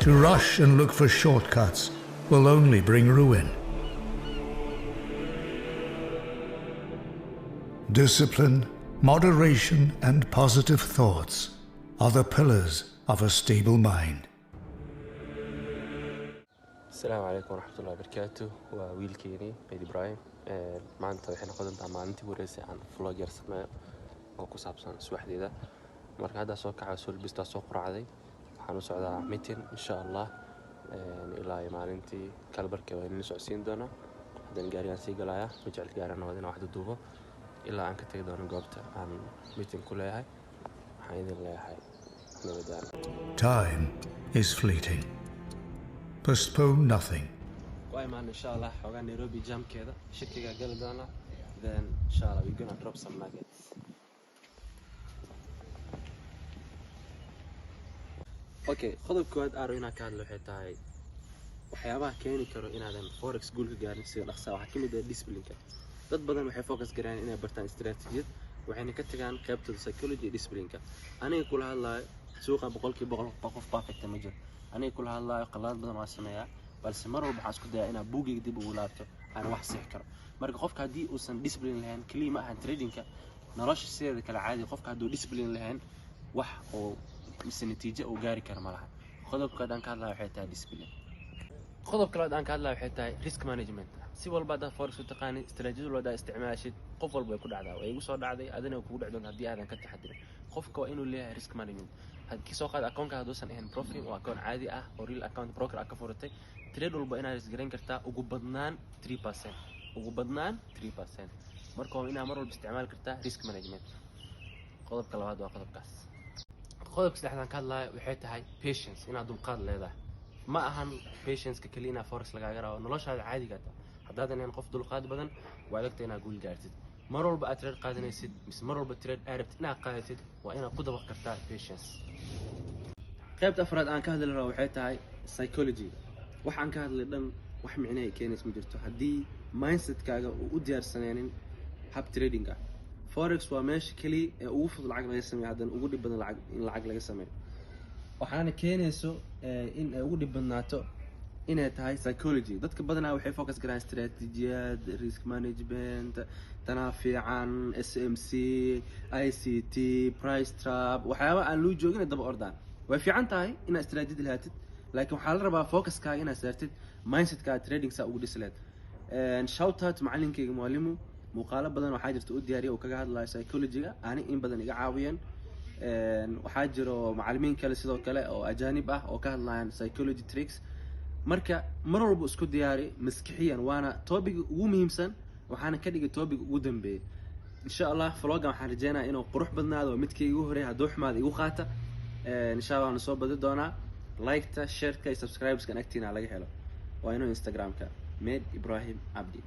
To rush and look for shortcuts will only bring ruin. Discipline, moderation, and positive thoughts are the pillars of a stable mind. Asalaamu calaykum waraxmatullahi wabarakaatu. Waa wiilkeeni Meyd Ibraahim. Maanta waxay noqon doontaa maalintii ugu horeysay aan vlog yar sameeyo oo ku saabsan subaxdeeda. Marka hadda soo kaca, soo labistaa, soo quraacday, waxaan u socdaa meeting insha Allah. Ilaa iyo maalintii kalabarkee waa inla socodsiin doonaa. Haddana gaarigaan sii galayaa. Ma jecel gaarana wad inaan wax duduubo ilaa aan ka tegi doono goobta aan meeting ku leeyahay. Waxaan idin leeyahay nabadaan. Time is fleeting. Postpone nothing. Waa imaan insha Allah xoogaa Nairobi jamkeeda shirkigaa gali doona, then insha Allah we gonna drop some nuggets. Okay, qodob koowaad aan rabo inaan ka hadlo waxay tahay waxyaabaha keeni karo inaadan forex guul ka gaarin sida dhaqsaa. Waxaa kamid ah disciplineka. Dad badan waxay focus garaan inay bartaan istaraatiijiyad, waxayna ka tagaan qaybtooda psychology iyo disciplineka. Aniga kula hadlaayo, suuqa 100% qof perfect ma jiro. Aniga kula hadlaayo, qaladaad badan waa sameeyaa, balse mar walba waxaan isku dayaa inaan buugayga dib ugu laabto, aan wax sixi karo. Marka qofka haddii uusan discipline lahayn, keliya ma ahan tradingka, nolosha sideeda kale caadi, qofka hadduu discipline lahayn, wax oo mise natiijo uu gaari karo ma laha. Qodobka aan ka hadlaya waxay tahay discipline. Qodob kale aan ka hadlaya waxay tahay risk management. Si walba haddaad forex u taqaanid, istaraatiijiyad walba haddaad isticmaashid, qof walba way ku dhacdaa, way igu soo dhacday, adina way kugu dhici doonta haddii aadan ka taxadirin. Qofka waa inuu leeyahay risk management. Hadkii soo qaad akoonka hadduusan ahayn prop firm oo akoon caadi ah oo real account broker ah ka furatay, trade walba inaad risk garayn kartaa ugu badnaan 3%, ugu badnaan 3%. Marka waa inaad mar walba isticmaali kartaa risk management. Qodobka labaad waa qodobkaas. Qodobka saddexdaan ka hadlaya waxay tahay patience, inaad dulqaad leedahay. Ma ahan patience-ka keliya inaa forex lagaaga rabo, noloshaada caadiga ta haddaadan ahayn qof dulqaad badan, waa adagta inaad guul gaartid. Mar walba aad trade qaadanaysid mise mar walba trade aad rabtid inaad qaadatid, waa inaad ku dabaq kartaa patience. Qaybta afraad aan ka hadli rabo waxay tahay psychology. Wax aan ka hadlay dhan wax micne ay keenaysa ma jirto haddii mindsetkaaga uu u diyaarsaneenin hab trading ah. Forex waa meesha keliya ee ugu fudud lacag laga sameeyo, haddana ugu dhib badan lacag in lacag laga sameeyo. Waxaana keenayso in ay ugu dhib badnaato inay tahay psychology. Dadka badanaa waxay focus garaan istaraatiijiyad, risk management, tanaa fiican, SMC, ICT, price trap, waxyaaba aan loo joogin daba ordaan. Way fiican tahay inaad istaraatiijiyad lahaatid, laakiin waxaa la rabaa focuskaaga inaad saartid mindsetkaaga trading saa ugu dhisi lahayd. Shout out macalinkayga mualimu, muuqaalo badan waxaa jirta u diyaariya uu kaga hadlayo psychology-ga, ani in badan iga caawiyeen. Waxaa jiro macalimiin kale sidoo kale oo ajaanib ah oo ka hadlayaan psychology tricks. Marka mar walba isku diyaari maskixiyan, waana topic ugu muhiimsan, waxaana ka dhigay topic ugu dambeeyay. Insha Allah vlogan waxaan rajeynaya inuu qurux badnaado, waa midkii igu horeey. Hadduu xumaada igu qaata. Insha Allah waana soo badi doonaa. Like-ta, shareka iyo subscribeskan agtiina laga helo. Waa inuu Instagramka Med Ibrahim Cabdi.